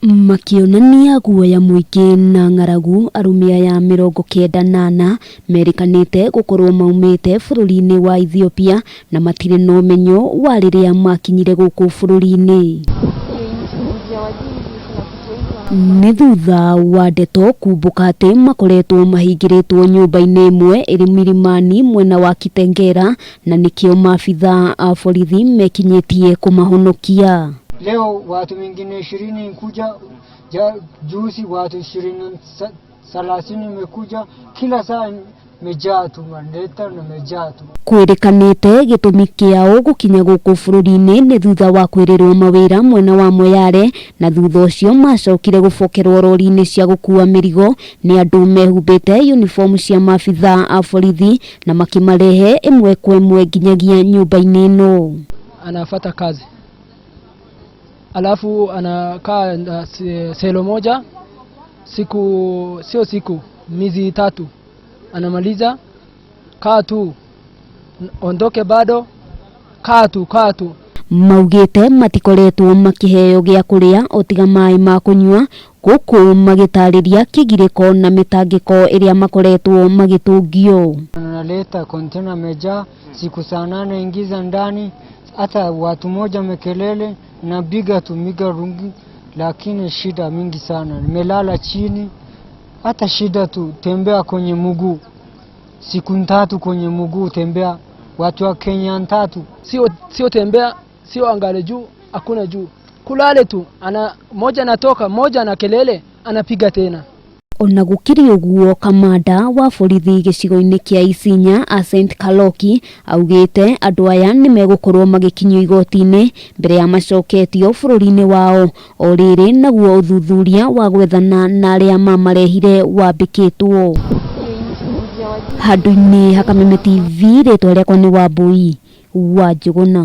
Makĩonania guoya mũingĩ na ng'aragu, arũme aya 94 merĩkanĩte gũkorwo maumĩte bũrũri-inĩ wa Ethiopia na matirĩ na ũmenyo wa rĩrĩa makinyire gũkũ bũrũri-inĩ. Nĩ thutha wa ndeto kumbũka atĩ makoretwo mahingĩrĩtwo nyũmba-inĩ ĩmwe ĩrĩ Milimani mwena wa Kitengela na nĩkĩo maabithaa a borithi mekinyĩtie kũmahonokia. Leo watu wengine 20 kuja ja, juzi watu 20 30 imekuja, kila saa mejaa tu, wanaleta na mejaa tu. Kwĩrĩkanĩte gĩtũmi kĩao gũkinya gũkũ bũrũri-inĩ nĩ thutha wa kwĩrĩrwo mawĩra mwena wa Moyale, na thutha ũcio macokire gũbokerwo rori-inĩ cia gũkua mĩrigo nĩ andũ mehumbĩte uniform cia maabithaa a borithi na makĩmarehe ĩmwe kwa ĩmwe nginyagia nyũmba-inĩ ĩno. Anafata kazi, alafu anakaa selo moja siku, sio siku, miezi 3, anamaliza, kaa tu, ondoke, bado kaa tu, kaa tu. Maugĩte matikoretwo makĩheo gĩa kũrĩa o tiga maĩ ma kũnyua, gũkũ magĩtarĩria kĩgirĩko na mĩtangĩko ĩrĩa makoretwo magĩtũngio. Wanaleta container mejaa, siku saa 8 ingiza ndani, hata watu moja mekelele napiga tu miga rungi, lakini shida mingi sana. Nimelala chini, hata shida tu tembea kwenye mguu, siku 3 kwenye mguu tembea, watu wa Kenya 3. Sio tembea, sio angale juu, hakuna juu, kulale tu, ana moja anatoka moja na kelele anapiga tena. Ona gũkĩrĩ ũguo, kamanda wa borithi gĩcigo-inĩ kĩa Isinya Ascent Kaloki augĩte andũ aya nĩ megũkorwo magĩkinyio igoti-inĩ mbere ya macoketio bũrũri-inĩ wao. O rĩrĩ naguo ũthuthuria wa gwethana na arĩa mamarehire wambĩkĩtwo. Handũ-inĩ ha Kameme TV, rĩtwa rĩakwa nĩ Wambui wa Njũgũna.